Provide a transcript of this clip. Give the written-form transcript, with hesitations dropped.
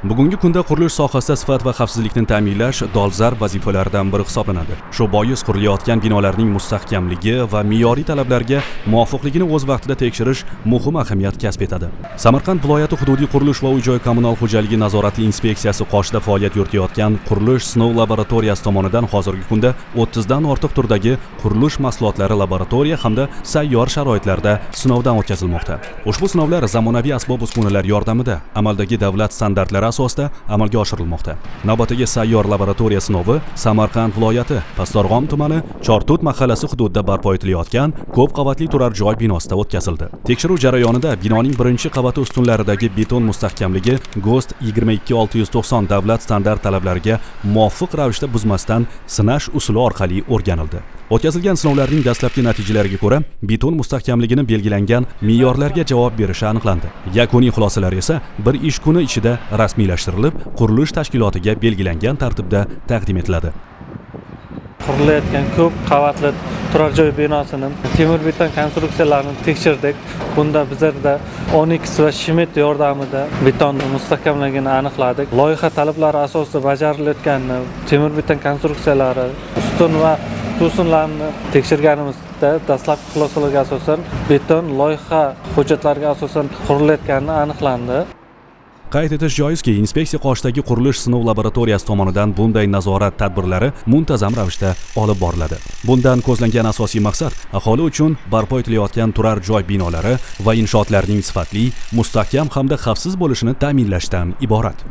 Bugungi kunda qurilish sohasida sifat va xavfsizlikni ta'minlash dolzarb vazifalardan biri hisoblanadi. Shu bois qurilayotgan binolarning mustahkamligi va me'yoriy talablarga muvofiqligini o'z vaqtida tekshirish muhim ahamiyat kasb etadi. Samarqand viloyati hududiy qurilish va uy-joy kommunal xo'jaligi nazorati inspeksiyasi qoshida faoliyat yuritayotgan qurilish sinov laboratoriyasi tomonidan hozirgi kunda 30 dan ortiq turdagi qurilish mahsulotlari laboratoriya hamda sayyor sharoitlarda sinovdan o'tkazilmoqda. Ushbu sinovlar zamonaviy asbob-uskunalar yordamida amaldagi davlat standartlari asosida amalga oshirilmoqda. Navbatdagi sayyor laboratoriya sinovi Samarqand viloyati Pastdarg'om tumani Chortut mahallasi hududida barpo etilayotgan ko'p qavatli turar joy binosida o'tkazildi. Tekshiruv jarayonida binoning birinchi qavati ustunlaridagi beton mustahkamligi GOST 22690 davlat standart talablariga muvofiq ravishda buzmasdan sinash usuli orqali o'rganildi. O'tkazilgan sinovlarning dastlabki natijalariga ko'ra, beton mustahkamligini belgilangan me'yorlarga javob berishi aniqlandi. Yakuniy xulosalar esa bir ish kuni ichida rasmiylashtirilib, qurilish tashkilotiga belgilangan tartibda taqdim etiladi. Qurilayotgan ko'p qavatli turar joy binosini temir beton konstruksiyalarini tekshirdik. Bunda bizlarda Onyx va Schmidt yordamida beton mustahkamligini aniqladik. Loyiha talablari asosida bajarilayotganini, temir beton konstruksiyalari, ustun va to'sinlarni tekshirganimizda dastlabki xulosalarga asosan beton loyiha hujjatlariga asosan qurilayotgani aniqlandi. Qayd etish joizki, inspeksiya qoshidagi qurilish sinov laboratoriyasi tomonidan bunday nazorat tadbirlari muntazam ravishda olib boriladi. Bundan ko'zlangan asosiy maqsad aholi uchun barpo etilayotgan turar joy binolari va inshootlarning sifatli, mustahkam hamda xavfsiz bo'lishini ta'minlashdan iborat.